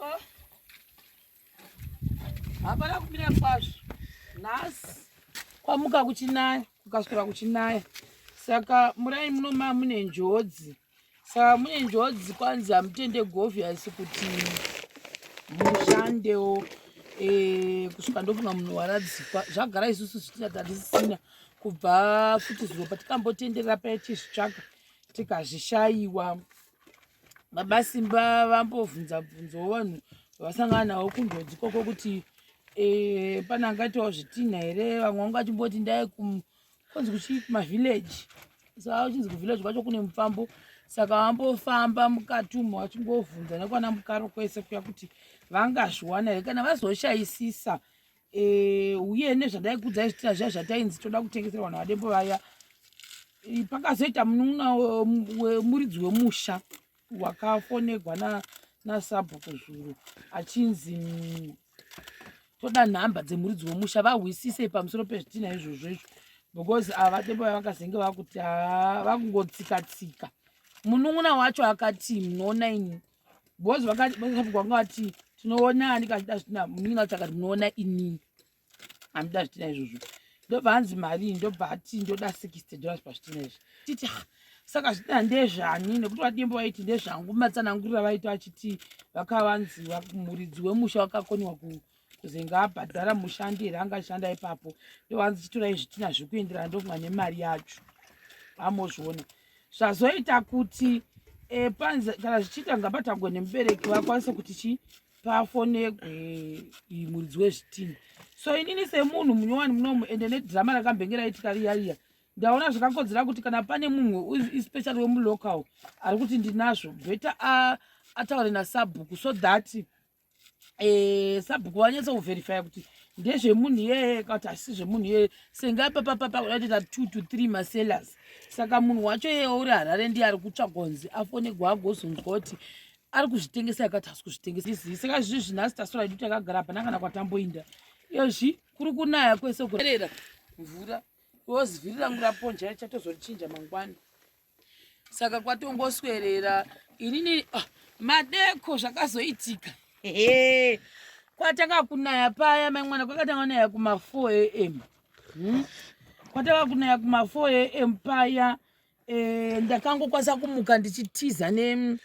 Oh. Hapana kumira kwazvo. Nhasi kwamuka kuchinaya, kukaswera kuchinaya. Saka murai muno ma mune njodzi. Saka mune njodzi kwanzi hamutende govhiasi kuti mushandewo e, kusvika ndofunga munhu waradzikwa. Zvagara isusu zvitina tatisisina kubva futi zuro patikambotenderera paya tichizvitsvaga tikazvishaiwa. Baba Simba vambovhunza bvunzawo vanhu vasangana navo kunjodzi ikoko kuti e, pane angaitawo zvitinha here vamwe vanga vachimboti ndai kunzi kuchii kumavillage saka uchinzi kuvillage kwacho kune mufambo saka vambofamba mukati umo vachingovhunza nekwana mukaro kwese kuya kuti vangazviwana here kana vazoshayisisa e, uye nezvandaikuudzai zvitina zviya zvatainzi toda kutengesera vanhu vadembo vaya pakazoita munun'una wemuridzi wemusha wakafonegwa nasabhuku zuro achinzi toda nhamba dzemuridzi wemusha vahwisise pamusoro pezvitina izvozvo izvo because ava vadembo vaya vakazenge vakuti vakungotsika tsika munun'una wacho akati munoona ini because vakati vanga vati tinoona ani kachida zvitina munin'ina wacho akati munoona inini anoda zvitina izvozvo ndobva hanzi marii ndobva ati ndoda $60 pazvitina izvi titi saka zvitina ndezvani nekuti vadimbo vaiti ndezvangu matsanangurira vaiti vachiti vakavanzi muridzi wemusha wakakoniwa kuzenge abhadhara mushandi here angashanda ipapo ndovanzi chitorai zvitina zvikuenderana ndokumwa nemari yacho amozviona zvazoita kuti e, panze kana zvichiita ngapatangwe nemubereki vakwanise kuti chi pafonegwe muridzi wezvitinha so inini semunhu munyowani munomu ende nedhirama rakambenge raitika riya riya ndaona zvakakodzera kuti kana pane munhu especially wemulocal ari kuti ndinazvo better ataure nasabhuku so that eh, sabhuku vanyatsa kuverifya kuti ndezvemunhu iyeye kana kuti hasi zvemunhu iyeye senga papapapa kuda kutoita 2 to 3 masellers saka munhu wacho iyeye uri harare ndiye ari kutsvagwa kunzi afonegwa agozonzwa kuti ari kuzvitengesa yakati hasi kuzvitengesa izii saka zvizvi nhasi tasura idu takagara hapana kana kwatamboinda iyozvi kuri kunaya kwese kurera mvura yozivhiri rangu raponja richatozorichinja mangwana saka kwatongoswerera inini ah, madeko zvakazoitika kwatanga kunaya paya mai mwana kwakatanga kunaya kuma 4 am Kwatanga kunaya kuma 4 am paya e, ndakangokwanisa kumuka ndichitiza ne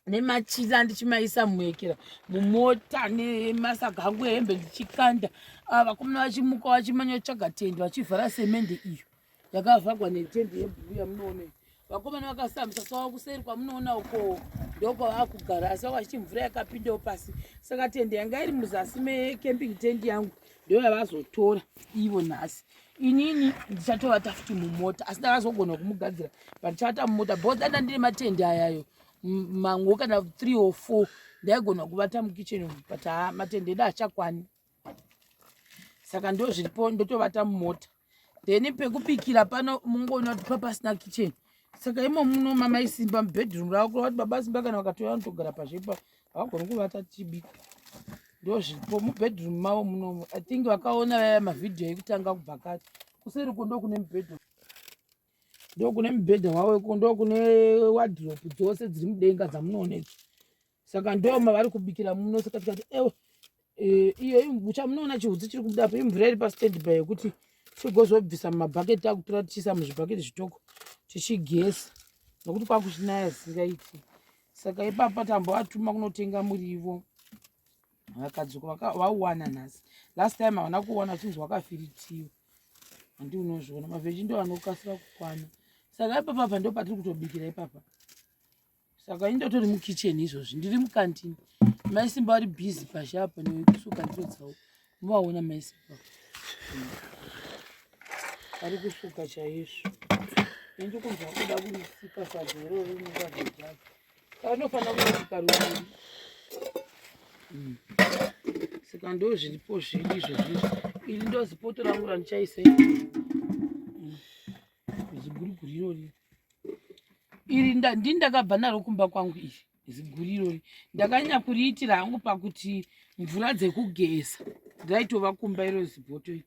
nemachira ndichimaisa muhekera mumota nemasaga angu ehembe ndichikanda ah, vakomana vachimuka vachimanya kutsvaga tende vachivhara semende iyo yakavhagwa netende yebhuru yamunoona iyi vakomana vakasambisa sava kuseri kwamunoona uko ndokwavakugara asi vanga vachiti mvura yakapindawo pasi saka tende yanga iri muzasi mecamping tent yangu ndo yavazotora ivo nhasi inini ndichatovata futi mumota asi ndakazogona kumugadzira but ndichavata mumota because danda ndine matende ayayo mamwe kana 3 or 4 ndaigona kuvata mukitchen but haa matende edu hachakwani saka ndo zviripo ndotovata mumota then pekubikira pano mungoona kuti papasina kitchen saka imo muno mamai simba mubedroom ravo kureva kuti baba simba kana vakatouya vanotogara pazvepa havagoni kuvata tichibika ndozviripo mubedroom mavo munomo i think vakaona vaya mavhidhiyo ekutanga kubva kare kuseri ko ndokune mubedroom ndokune mubhedha wavo iko ndokune wadhiropu dzose dziri mudenga dzamunoona idzo saka ndoma vari kubikira muno saka tikati ewe eh, iyo imbucha munoona chihutsi chiri kubuda apo imvura iri pastand by yekuti tigozobvisa mumabhaketi takutora tichiisa muzvibhaketi zvitoko tichigesa nokuti kwakuchinaya zvisingaiti saka ipapa tambovatuma kunotenga murivo vakadzoka vauwana nhasi last time havana kuwana vachinzi wakafiritiwa handi unozviona mavheji ndo anokasira kukwana saka ipapa pa ndo patiri kutobikira ipapa saka ini ndotori mukitchen izvozvi ndiri mukantini mai simba vari busy pashi apa nekusuka ndiro dzavo muvaona mai simba vari kusuka chaizvo ini ndikunzwa kuda kurisika sadza iroro rinongavhejaka saka ndinofanira kurisika ruviri Saka ndo zviripo zvedu izvozvi iri ndo zipoto rangu randichaisa ziguriguri irori iri ndini ndakabva naro kumba kwangu iri ziguri irori ndakanyanya kuriitira hangu pakuti mvura dzekugeza ndaitova kumba iro zipoto iri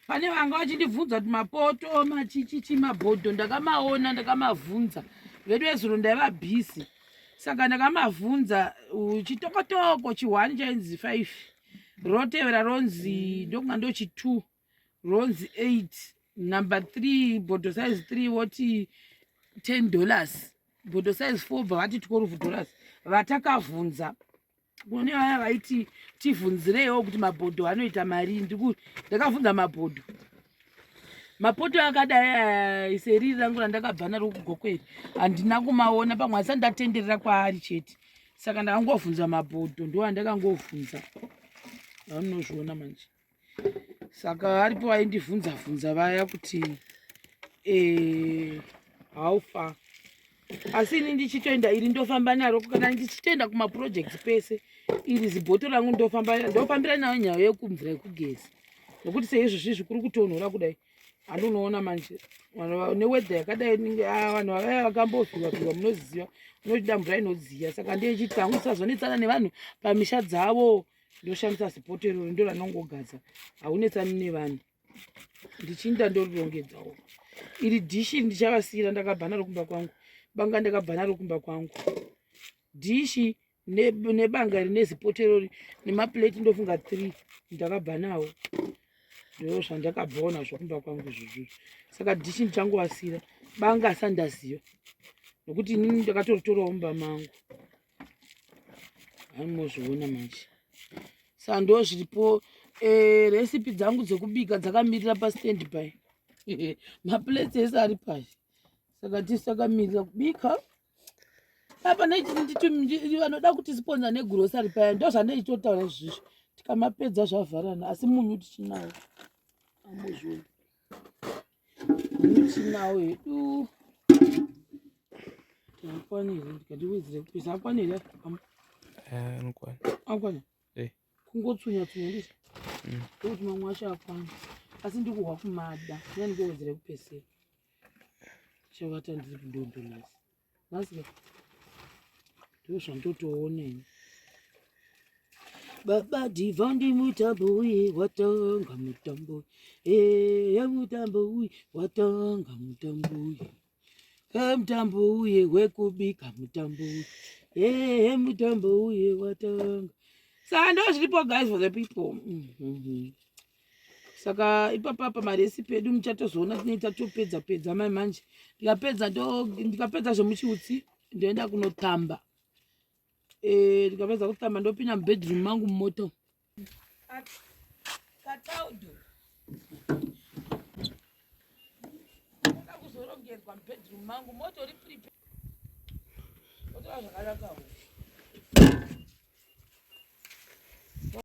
pane vanga vachindibvunza kuti mapoto machichichi mabhodho ndakamaona ndakamavhunza vedu vezuro ndaiva bhizi Saka ndakamavhunza chitokotoko chi1 chainzi 5, rotevera ronzi ndokunga ndochi2 ronzi 8, number 3 bhodho size 3 voti $10, bhodho size 4 bva vati $12. Vatakavhunza kune vaya vaiti tivhunzireiwo kuti mabhodho anoita mari. Ndakavhunza mabhodho, mapoto akadai seriri rangu randakabva naro kuGokweri handina kumaona, pamwe asati ndatenderera kwaari chete. Saka ndakangovhunza mabhodho, ndo andakangovhunza vaunozviona manje. Saka aripo vaindivhunza vhunza vaya kuti how far, asi ini ndichitoenda iri ndofamba naro kana ndichitoenda kumaprojects pese. Iri zibhoto rangu ndofambira nayo nyaya yekumvura yekugeza, nokuti seizvozvizvi kuri kutonhora kudai, handonoona manje neweather yakadai, vanhu vavaya vakambovhiwa vhiwa munoziva unochida mvura inodziya. Saka ndechiti hangu tisazonetsana nevanhu pamisha dzavo, ndoshandisa zipoto iroro, ndo ranongogadza, haunetsani nevanhu. Ndichinda ndorirongedzawo. Iri dhishi ndichavasiyira, ndakabva naro kumba kwangu. Banga ndakabva naro kumba kwangu, dhishi nebanga rine zipoto irori nemaplate ndofunga 3 ndakabva nawo, ndo zvandakabvawo nazvo kumba kwangu izvozvo. Saka dhishi ndichangovasiyira, banga asandaziva nokuti inini ndakatoritorawo mumba mangu. Haimozviona manje. Saka ndo zviripo. Recipe dzangu dzekubika dzakamirira pastand by, maplates ese ari pashi, saka tisakamirira kubika apa. Vanoda kuti sponsor negrocery paya, ndo zvandichitotaura izvizvi. Tikamapedza zvavharana, asi munyu tichinawo, ambozviona munyu tichinawo hedu. Akwanire ndikatiwedzere kupisa, akwanire? Anokwana. Akwana. Eh. Kungotsunya tsunya ndizvo ndokuti mamwe acho akwana, asi ndikuhwa kumada kunya ndikowedzere kupesera. Chavata ndiri kudondo nhasi, nhasi ka ndo zvandotoona ini. Baba Dhivha ndi mutambo uye watanga mutambo, eya mutambo uye watanga, mutambo uye e mutambo uye wekubika, mutambo uye ehe mutambo uye watanga. Saka ndo zviripo guys, for the people. Saka ipapapa marecipe edu muchatozoona tinenge tatopedza pedza mai manje. Ndikapedza, ndikapedza zvemuchiutsi ndoenda kunotamba. Ndikapedza kutamba ndopinda mubedroom mangu mumoto. Kataudo kuzorongedzwa mubedroom mangu, moto ri prepare otora zvakanakawo.